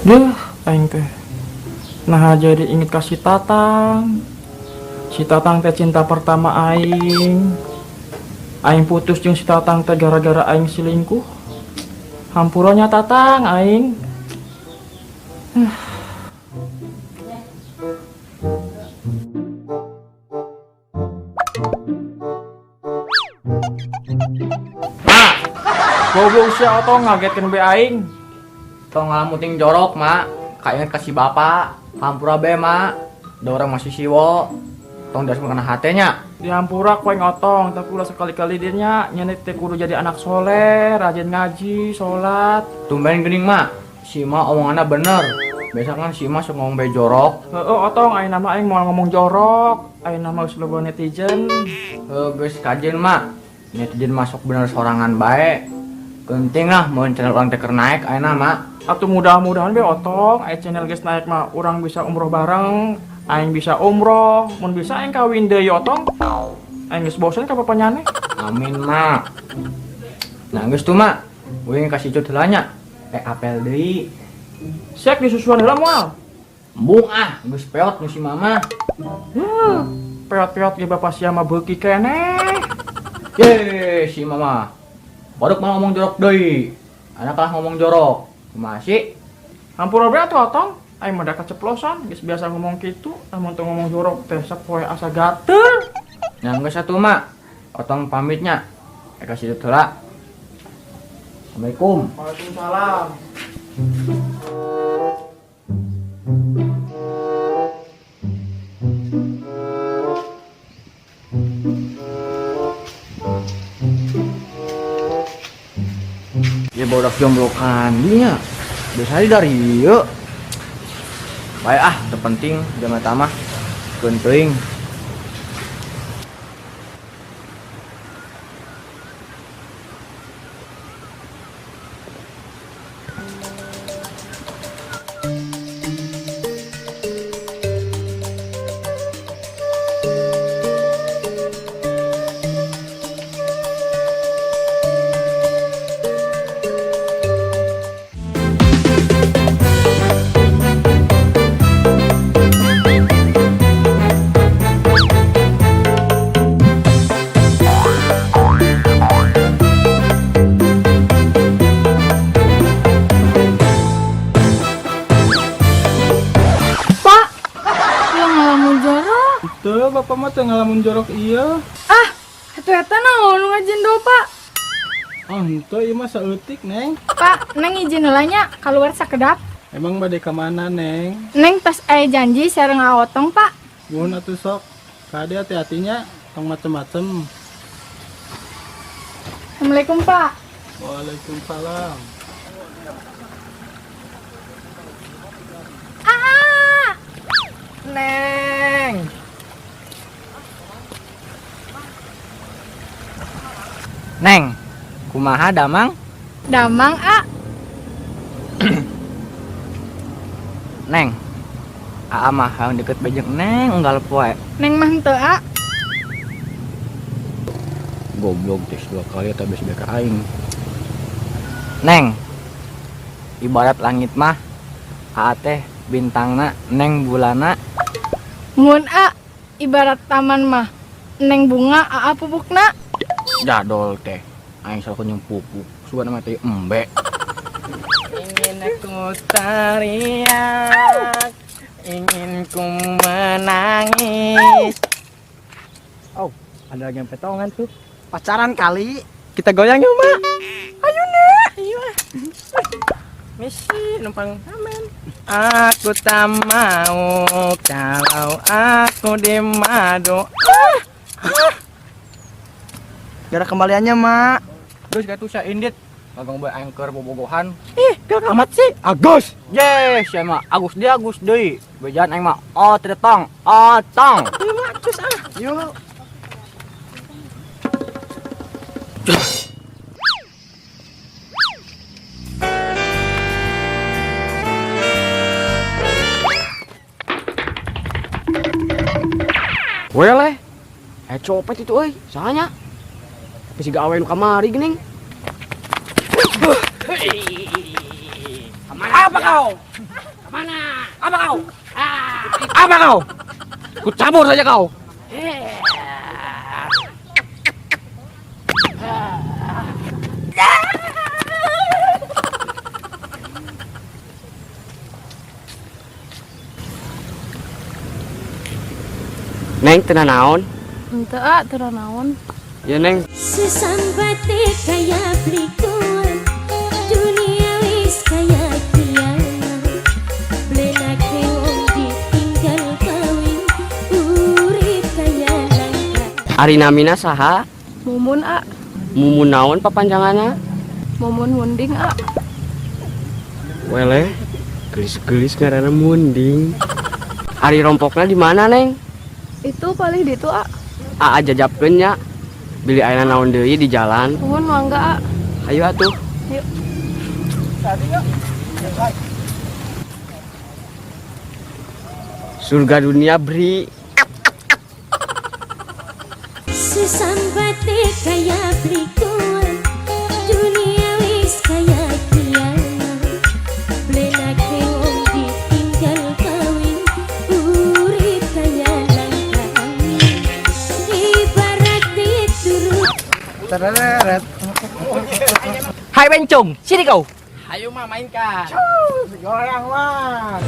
Duh, aing teh. Nah, jadi inget ka si Tatang. Si Tatang teh cinta pertama aing. Aing putus jeung si Tatang teh gara-gara aing selingkuh. Hampura nya, Tatang, aing. Nah, goblok sia, Otong, ngagetkeun be aing. Tong ngalamun ting jorok, Mak. Kainget ka si bapak. Hampura be, Mak. Da urang masih siwo. Tong diasupkeun kana hate nya. Dihampura ku aing, Otong, tapi ulah sekali-kali dia nya nyenek teh kudu jadi anak soleh, rajin ngaji, sholat. Tumben geuning, Mak. Si Ma omongannya bener. Biasa kan si Ma sok ngomong be jorok. Heeh, Otong, aing nama aing moal ngomong jorok. Aing nama geus loba netizen. Heuh, geus kajeun, Mak. Netizen masuk bener sorangan bae. Penting lah mun channel urang teh keur naik ayeuna, Mak. Atuh mudah-mudahan be, Otong, aya channel geus naik mah urang bisa umroh bareng, aing bisa umroh, mun bisa aing kawin deui, Otong. Aing geus bosen ka papanyane. Amin, Mak. Nah, geus tuh, Mak. Uing kasih cut heula nya. Eh, apel deui. Siap disusuan heula moal? Embung ah, geus peot nu si mama. Peot-peot ge bapak sia mah beuki keneh. Ye, si mama. Baru malah ngomong jorok deui. Anak lah ngomong jorok. Kumaha sih? Hampura be atuh, Otong. Aing mah da keceplosan, geus biasa ngomong kitu, lamun teu ngomong jorok teh sapoe asa gatel. Nah, geus atuh, Mak. Otong pamitnya. Eh, kasih cut heula. Assalamualaikum. Waalaikumsalam. Ya, bodak jomblo kandinya. Biasanya dari ieu. Baik ah, terpenting jangan tamah. Genteuing. Pak, lu ngalamun jorok. Teu, bapak mah teu ngalamun jorok iya. Ah, atuh eta naon nu ngajendol, Pak? Ah, henteu, ieu mah saeutik, Neng. Pak, Neng izin heula nya keluar sakedap. Emang bade ka mana, Neng? Neng tos aya janji sareng Otong, Pak. Nuhun atuh sok. Kade hati-hati nya, tong macem-macem. Assalamualaikum, Pak. Waalaikumsalam. Ah! Neng. Neng, kumaha damang? Damang, A. Neng. Aa mah hayang deket be jeung Neng unggal poe. Neng mah henteu, A. Goblok tes dua kali atau bes beka aing. Neng. Ibarat langit mah Aa teh bintangna, Neng bulana. Mun A, ibarat taman mah Neng bunga, Aa pupukna. Jadol teh. Aing salah kunyung pupuk. Sugan mah teh embe. Ingin aku teriak, ingin ku menangis. Oh, ada lagi yang petongan tuh. Pacaran kali. Kita goyang yuk, Mak. Ayo, Nek. Ayo. Misi numpang amen. Aku tak mau kalau aku dimadu. Ah, ah. Gak ada kembaliannya, Mak. Terus gak tuh saya indit. Ngagong bae aing keur bobogohan. Ih, galak amat sih. Agus. Yes, ya mah Agus dia Agus deui. Bejaan aing mah oh tretong, oh tong. Ayo mah cus ah. Yuk. Weleh, copet itu euy, sahanya. Tapi si gawe nu kamari geuning. Apa kau? Kemana? Apa kau? Apa kau? Ku cabur saja kau. Neng teu naon? Henteu A, teu naon. Ya Neng, Sesambate kaya blikuan, dunia wis kaya kiamat. Blenake wong ditinggal kawin, urip kaya langka. Ari namina saha? Mumun A, Mumun naon papanjanganna? Mumun Munding A. Weleh, gelis-gelis ngaranna Munding. Ari rompokna di mana, Neng? Itu paling ditu A. Aa jajapkeun nya. Bili ayeuna naon deui di jalan. Mumun mangga A. Ayo atuh. Yuk. Surga dunia beri. Sesambate kaya blikuan, dunia wis kaya kiamat. Blenake wong ditinggal kawin, urip kaya langka angin. Ibarat turut. Tereret. Hai bencong, sini kau. Ayo mah mainkan. Goyang, Wan.